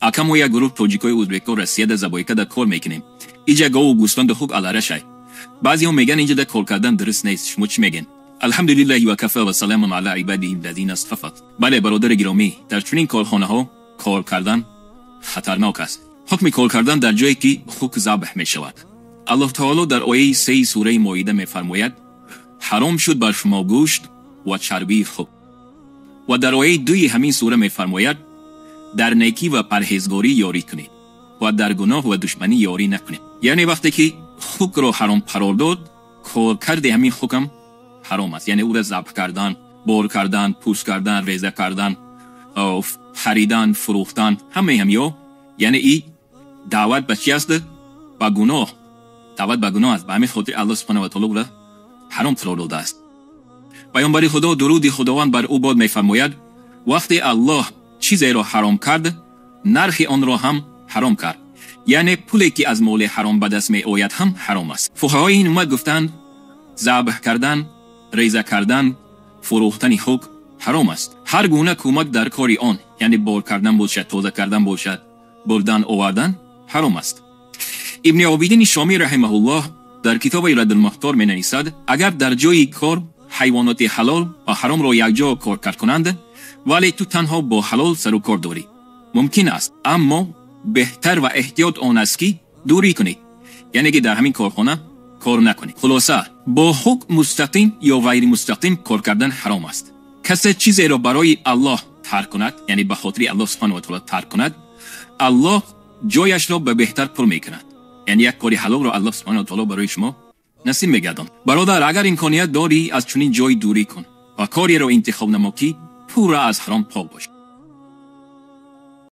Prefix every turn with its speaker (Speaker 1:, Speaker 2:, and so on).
Speaker 1: Ака, мо як гурӯҳ тоҷикои узбеко Россияда забойкада кор мекунем. Иҷа гову гӯсфанду хук аларашай. Баъзеҳо меган, инҷада кор кардан дуруст нест. Шумо чӣ мегӯед? Алҳамдулиллаҳи вакафа ва саламун ала ибадиҳи ллазина астафа. Бале, бародари гиромӣ, дар чунин корхонаҳо кор кардан хатарнок аст. Ҳукми кор кардан дар ҷое ки хук забҳ мешавад. Аллоҳ таоло дар ояи 3 сураи Моида мефармояд: ҳаром шуд бар шумо гӯшт ва чарбии хук. Ва дар ояи 2 ҳамин сура мефармояд: дар некӣ ва парҳезгорӣ ёрӣ кунед ва дар гуноҳ ва душманӣ ёрӣ накунед. Яъне вақте ки хукро ҳаром қарор дод, коркарди ҳамин хукам ҳаром аст. Яъне ӯра забҳ кардан, бор кардан, пӯст кардан, реза кардан, харидан, фурӯхтан, ҳамаи ҳамиё, яъне и даъват ба чи аст? Ба гуноҳ. Даъват ба гуноҳ аст. Ба ҳамин хотир Аллоҳ субҳанаҳу ва таоло ӯра ҳаром қарор додааст. Паёмбари Худо, дуруди Худованд бар ӯ бод, мефармояд: вақте Аллоҳ чизеро ҳаром кард, нархи онро ҳам ҳаром кард. Яъне пуле ки аз моли ҳаром ба даст меояд ҳам ҳаром аст. Фуқаҳои ин уммат гуфтанд: забҳ кардан, реза кардан, фурӯхтани хук ҳаром аст. Ҳар гуна кӯмак дар кори он, яъне бор кардан бошад, тоза кардан бошад, бурдан, овардан ҳаром аст. Ибни Обидини Шомӣ раҳимаҳуллоҳ дар китоби Раддулмуҳтор менависад: агар дар ҷои кор ҳайвоноти ҳалол ва ҳаромро якҷо кор кард кунанд, вале ту танҳо бо ҳалол сару кор дорӣ, мумкин аст, аммо беҳтар ва эҳтиёт он аст ки дурӣ кунӣ, яъне ки дар ҳамин корхона кор накунӣ. Хулоса, бо хук мустақим ё ғайримустақим кор кардан ҳаром аст. Касе чизеро барои Аллоҳ тарк кунад, яъне ба хотири Аллоҳ субҳанаҳу ва таоло тарк кунад, Аллоҳ ҷояшро ба беҳтар пур мекунад. Яъне як кори ҳалолро Аллоҳ субҳанаҳу ва таоло барои шумо насиб мегардонад. Бародар, агар имконият дорӣ, аз чунин ҷой дурӣ кун ва кореро интихоб намо, ки пурра аз ҳаром пок бошад.